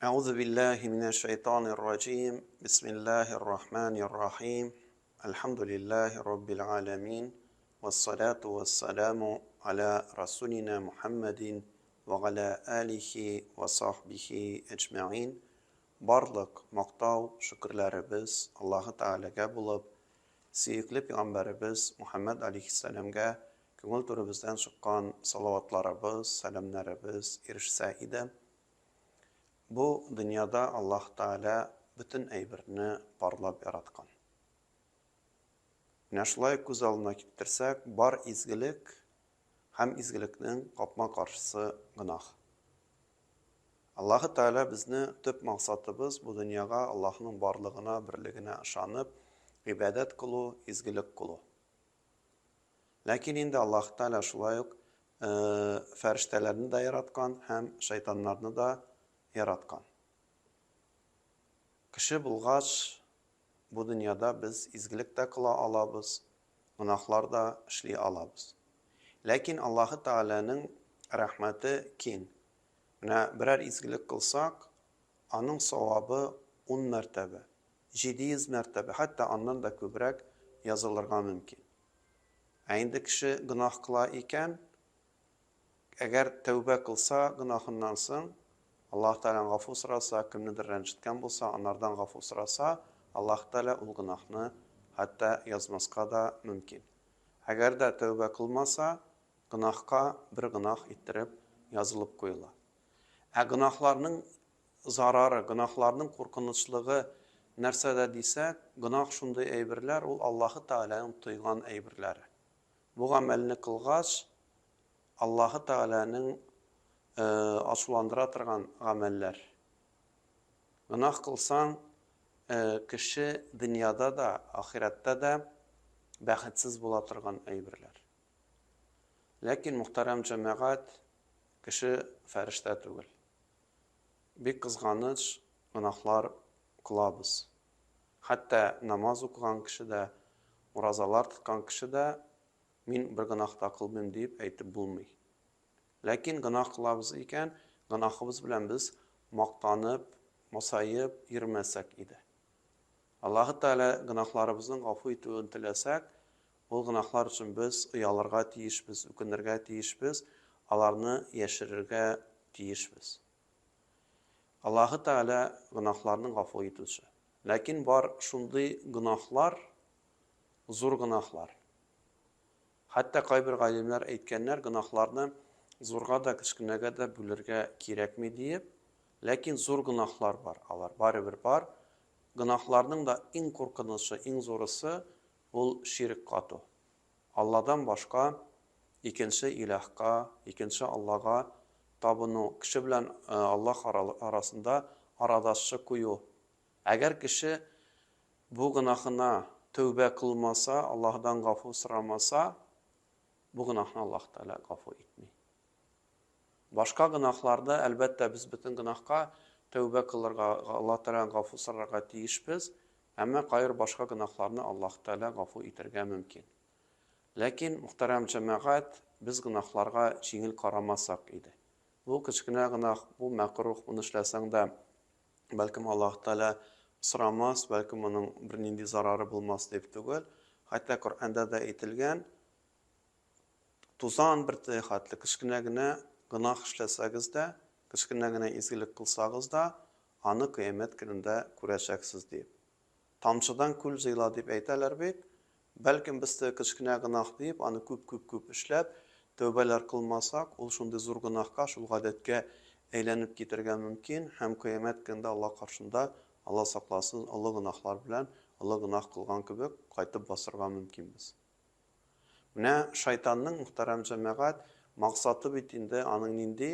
Әгъузу биллаһи минәш шайтанир раҗим. Бисмиллаһир рахманир рахим. Әлхәмдүлиллаһи раббил галәмин. Вассалату вассаламу аля расулина Мухаммадин ва аля алихи ва сахбихи әҗмәгыйн. Барлык мактау, шөкерләребез Аллаһы Тәгаләгә булып, сөекле пәйгамбәребез Мухаммад алейһиссәламгә күңел түребездән чыккан салаватларыбыз, сәламнәребез ирешсә иде. Бу дөньяда Аллаһ Тәгалә бөтен әйберне парлап яраткан. Менә шулай күз алдына китерсәк, бар изгелек һәм изгелекнең капма-каршысы гөнаһ. Аллаһы Тәгалә безне төп максатыбыз бу дөньяга Аллаһның барлыгына, берлегенә ышанып, гыйбадәт кылу, изгелек кылу. Ләкин инде Аллаһ Тәгалә шулай ук фәрештәләрне дә яраткан һәм шайтаннарны да яраткан. Кеше булгач, бу дөньяда без изгелек тә кыла алабыз, гөнаһлар да эшли алабыз. Ләкин Аллаһы Тәгаләнең рәхмәте киң. Менә берәр изгелек кылсак, аның савабы ун мәртәбә, 700 мәртәбә, хәтта аннан да күбрәк язылырга мөмкин. Ә инде кеше гөнаһ кыла икән, әгәр тәүбә кылса гөнаһыннан соң, Аллаһ Тәгаләдән гафу сораса, кемнедер рәнҗеткән булса, анардан гафу сораса, Аллаһ Тәгалә ул гөнаһны хәтта язмаска да мөмкин. Әгәр дә тәүбә кылмаса, гөнаһка бер гөнаһ иттереп язылып куела. Ә гөнаһларның зарары, гөнаһларның куркынычлыгы нәрсәдә дисәк, гөнаһ шундый әйберләр, ул Аллаһы Тәгаләнең тыйган әйберләре. Бу гамәлне кылгач, Аллаһы Тәгаләнең ачуландыра торган гамәлләр. Гөнаһ кылсаң, кеше дөньяда да, ахирәттә дә бәхетсез була торган әйберләр. Ләкин, мөхтәрәм җәмәгать, кеше фәрештә түгел. Бик кызганыч, гөнаһлар кылабыз. Хәтта намаз укыган кеше дә, уразалар тоткан кеше дә, мин бер гөнаһ та кылмыйм диеп әйтеп булмый. Ләкин гөнаһ кылабыз икән, гөнаһыбыз белән без мактанып, масаеп йөрмәсәк иде. Аллаһы Тәгалә гөнаһларыбызның гафу итүен теләсәк, ул гөнаһлар өчен без оялырга тиешбез, үкенергә тиешбез, аларны яшерергә тиешбез. Аллаһы Тәгалә гөнаһларны гафу итүче. Ләкин бар шундый гөнаһлар, зур гөнаһлар. Хәтта кайбер галимнәр әйткәннәр, гөнаһларны зурга да, кечкенәгә дә бүлергә кирәкми диеп, ләкин зур гөнаһлар бар, алар барыбер бар. Гөнаһларның да иң куркынычы, иң зурысы, ул ширек кату. Алладан башка икенче илаһка, икенче Аллага табыну, кеше белән Аллаһ арасында арадашчы кую. Әгәр кеше Бу гөнаһына тәүбә кылмаса, Аллаһыдан гафу сорамаса, бу гөнаһны Аллаһ Тәгалә гафу итми. Башка гөнаһларда, әлбәттә, без бөтен гөнаһка тәүбә кылырга, Аллаһ Тәгаләдән гафу сорарга тиешбез, әмма кайбер башка гөнаһларны Аллаһ Тәгалә гафу итәргә мөмкин. Ләкин, мөхтәрәм җәмәгать, без гөнаһларга җиңел карамасак иде. Бу кечкенә гөнаһ, бу мәкруһ, моны эшләсәң дә, бәлкем Аллаһ Тәгалә сорамас, бәлкем моның бернинди зарары булмас дип түгел. Хәтта Коръәндә дә әйтелгән, тузан бөртеге хәтле кечкенә генә гөнаһ эшләсәгез дә, кечкенә генә изгелек кылсагыз да, аны кыямәт көнендә күрәчәксез дип. Тамчыдан күл җыела дип әйтәләр бит. Бәлкем без теге кечкенә гөнаһ диеп, аны күп-күп-күп эшләп, тәүбәләр кылмасак, ул шундый зур гөнаһка, шул гадәткә әйләнеп китәргә мөмкин һәм кыямәт көнендә Аллаһ каршында, Алла сакласын, олы гөнаһлар белән, олы гөнаһ кылган кебек, кайтып басырга мөмкинбез. Менә шайтанның, мөхтәрәм җәмәгать, максаты бит инде аның нинди?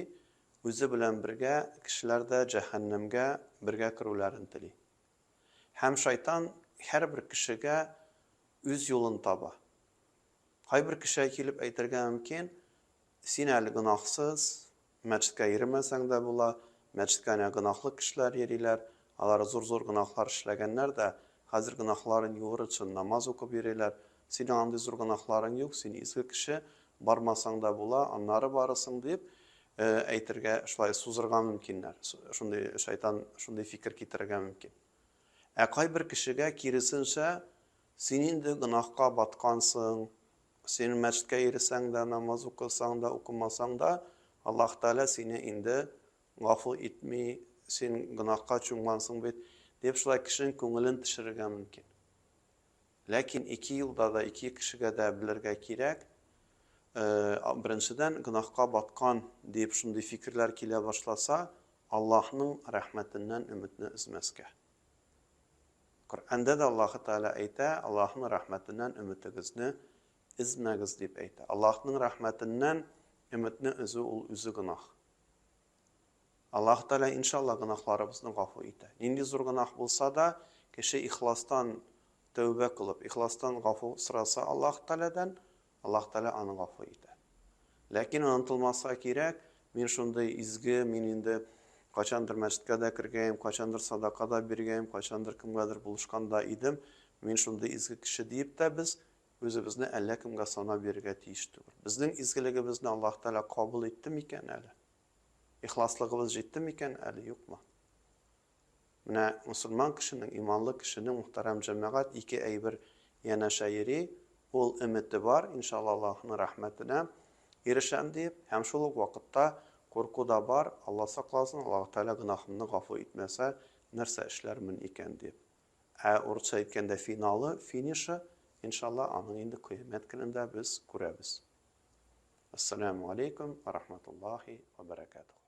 Үзе белән бергә кешеләр дә җәһәннәмгә бергә керүләрен тели. Һәм шайтан һәрбер кешегә үз юлын таба. Кайбер кешегә килеп әйтергә мөмкин, син әле гөнаһсыз, мәчеткә йөрмәсәң дә була, мәчеткә әнә гөнаһлы кешеләр йөриләр, алар зур-зур гөнаһлар эшләгәннәр дә, хәзер гөнаһларын юыр өчен намаз укып йөриләр, синең андый зур гөнаһларың юк, син изге кеше, бармасаң да була, аннары барырсың дип, әйтергә, шулай сузырга мөмкиннәр. Шундый шайтан шундый фикер китерергә мөмкин. Ә кайбер кешегә киресенчә, син инде гөнаһка баткансың, син мәчеткә йөресәң дә, намаз укысаң да, укымасаң да, Аллаһ Тәгалә сине инде гафу итми, син гөнаһка чумгансың бит, дип шулай кешенең күңелен төшерергә мөмкин. Ләкин ике юлда да, ике кешегә дә белергә кирәк, беренчедән, гөнаһка баткан дип шундый фикерләр килә башласа, Аллаһның рәхмәтеннән өметне өзмәскә. Коръәндә дә Аллаһы Тәгалә әйтә, Аллаһның рәхмәтеннән өметегезне өзмәгез дип әйтә. Аллаһның рәхмәтеннән өметне өзү ул үзе гөнаһ. Аллаһ Тәгалә, иншалла, гөнаһларыбызны гафу итә. Нинди зур гөнаһ булса да, кеше ихластан тәүбә кылып, ихластан гафу сораса Аллаһ Тәгаләдән, Аллаһ Тәгалә аны гафу итә. Ләкин онытылмаска кирәк, мин шундый изге, мин инде кайчандыр мәчеткә дә кергәем, кайчандыр садака да биргәем, кайчандыр кемгәдер булышкан да идем, мин шундый изге кеше диеп тә без үзебезне әллә кемгә санап йөрергә тиеш түгел. Безнең изгелегебезне Аллаһ Тәгалә кабул итте микән әле? Ихласлыгыбыз җитте микән әле, юкмы? Менә мөселман кешенең, иманлы кешенең, мөхтәрәм җәмәгать, ике әйбер янәшә йөри. Ул өмете бар, иншалла Аллаһның рәхмәтенә ирешәм диеп, һәм шул ук вакытта курку да бар, Алла сакласын, Аллаһ Тәгалә гөнаһымны гафу итмәсә, нәрсә эшләрмен икән диеп. Ә урысча әйткәндә финалы, финишы, иншалла, аның инде кыямәт көнендә без күрәбез. Ассаламу алейкум ва рахматуллахи ва баракатух.